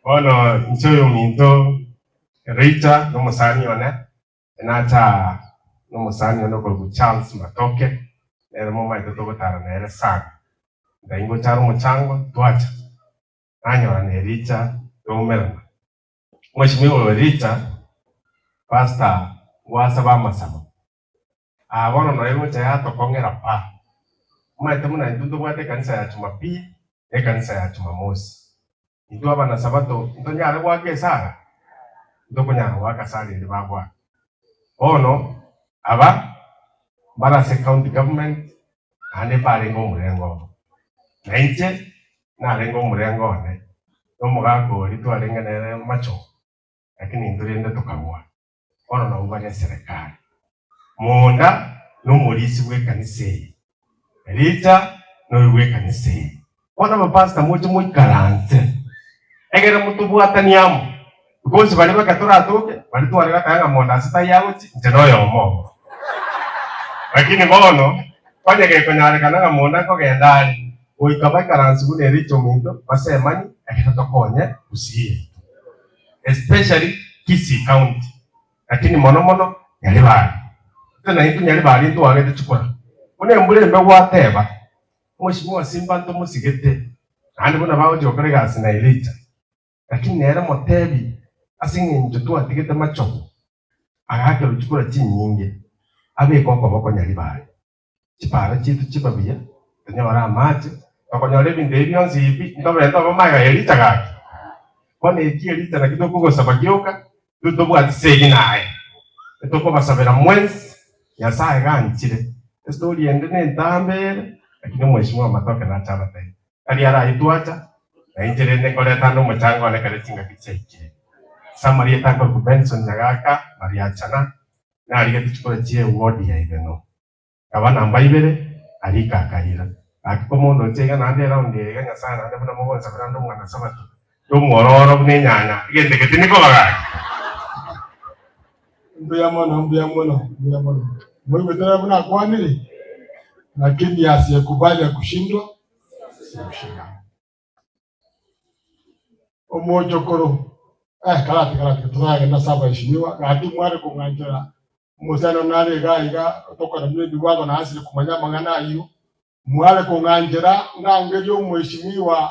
Bono inche oyominto Richa nomosani one, nacha nomosani one okorokwa Charles Matoke, nere momaete togotara nere sana. Ngai ngocha are omochango, twacha, nanyora na Ericha twaumerana. Mweshimiwa oyo Ericha, pastor gwasaba amasabo, Aa bono nonya egocha yatokong'era pa. Omanyete buna intwe ntobwate ekanisa ya Jumapili na ekanisa ya Jumamosi. Intwe abanasabato ntonyare goaka esara? Ntokonyara goaka sara eria bagoaka. Bono aba mbare ase county government naende mbarenge omorengo obo. Na inche narenge omorengo one, na omogaka oria twarenge nere machogu, lakini intwe rende tokagwa. Bono nabwo bare eserekari. Monda nomorisia bw'ekanisa eye, Elija noyo bw'ekanisa eye. Bono abapastor moche moikaranse, egere motobwatanie amo, because baria bake toratoke, baria tware goteba ng'a monda ase taiyo agochia, inche noyomo obo. Lakini bono, onye gekonyarekana ng'a monda nkogenda are, goika baikaranse buna Elija ominto, basemanie, ekero tokonye gusii yaito. Especially Kisii county lakini mono mono Nyaribari. Intwe naintwe Nyaribari ntwagete chikura. Buna embura embe gwateba, Mheshimiwa Simba ntomosigete naende buna bagochia gokora egasi na Elijah. Lakini nere motebi ase eng'encho twatigete machogu agakerwa chikura chinyinge abeke okoboko Nyaribari. Chipara chiaito chibe buya, tonyore amache, tokonyora ebinto ebi bionsi ebi, ntobe ntobe magega ya Elija gaki. Bono eki Elija naki tokogosaba gioka, intwe tobwati segi naye. Etokobasabera mwensi, Nyasaye ganchire. Estori ende nentambe ere, lakini omweshimiwa Matoke nache abatebie. Tari araye twacha, na inche rende nkoreta ande omochango one ekero chingaki chiaikire. Ase amarieta akorokwa Benson Nyagaka, Mariachana, Narigete chikura chie ward ya Ibeno, nkaba namba ibere, arika akaira. Gaki komondoche iga naende eround eye iga Nyasaye naende buna mogonsabera ande omwana sabato, ndi omwororo buna enyanya, egento eke tindi koba gaki. Mbuya mono, mbuya mono, mbuya mono. Moigwete nere buna akwanire, lakini asiyekubali kushindwa si kushindana. Omochokoro eh karati karati toragenda ase abaeshimiwa gaki mware kong'anchera omosani one nare iga iga tokora buna ebiwago naasire komanya amang'ana ayio mware kong'anchera ndangerie omweshimiwa.